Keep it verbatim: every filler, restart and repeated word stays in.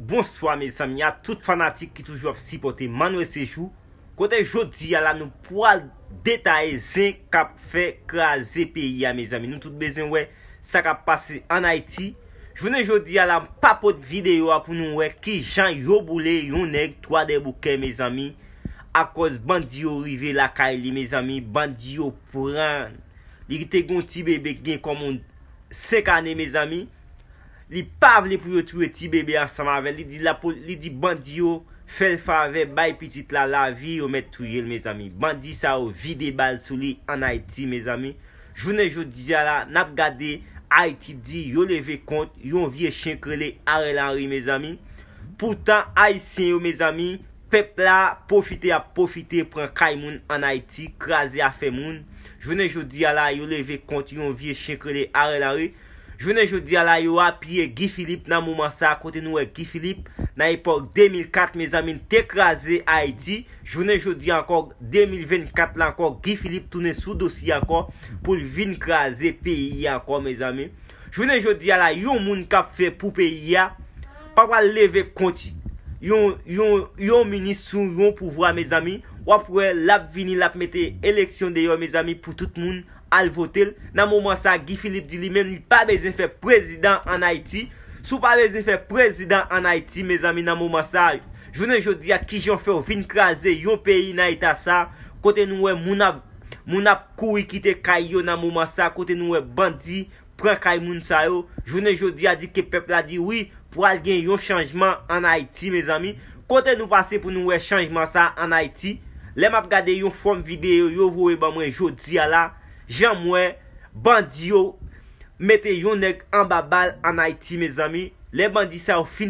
Bonswa mezanmi, a tout fanatik ki toujou ap sipòte Manwe Sejou. Kote jodi a la nou pral detaye zen k ap fè kraze peyi a mezanmi. Nou tout bezwen wè sa k ap pase ann Ayiti. Jounen jodi a la m pa pot videyo a pou nou wè kijan yo boule yon nèg Twadèboukè mezanmi. Akòz bandi yo rive lakay li mezanmi, bandi yo pran. Li te gen yon ti bebe ki gen kòm yon senk ane mezanmi. Li pa vle pou yo touye ti bebe ansanm avè l. Li di lapo, li di bandi yo fè l favè, bay pitit la lavi, yo mèt touye l mezanmi. Bandi sa yo vide bal sou li ann Ayiti mezanmi. Jounen jodi a la n ap gade Ayiti di yo leve kont yon vye chen k rele Ariel Henry mezanmi. Poutan ayisyen yo mezanmi, pèp la pwofite ap pwofite pran kay moun ann Ayiti, kraze afè moun. Jounen jodi a la yo leve kont yon vye chen k rele Ariel Henry. Jounen jodi a la yo apiye Guy Philippe nan moman sa kote nou wè Guy Philippe nan epòk de mil kat mezanmi te kraze Ayiti. Jounen jodi a ankò de mil vennkat la ankò Guy Philippe tounen sou dosye ankò pou l vin kraze peyi a ankò mezanmi. Jounen jodi a la yon moun k ap fè pou peyi a pa pral leve kont yon, yon, yon minis sou yon pouvwa mezanmi. W ap wè l ap vini l ap mete eleksyon deyò mezanmi pou tout moun al vote l. Nan moman sa Guy Philippe di li menm li pa bezwen fè prezidan ann Ayiti. Si w pa bezwen fè prezidan ann Ayiti mezanmi nan moman sa jounen jodi a kijan w fè w vin kraze yon peyi nan eta sa kote nou wè moun ap moun ap kouri kite kay yo nan moman sa kote nou wè bandi pran kay moun sa yo. Jounen jodi a di ke pèp la di wi pral gen yon chanjman ann Ayiti mezanmi. Kote nou pase pou nou wè chanjman sa ann Ayiti? Lè m ap gade yon fòm videyo yo voye ban mwen jodi a la, jan m wè bandi yo mete yon nèg anba bal ann Ayiti mezanmi. Lè bandi sa yo fin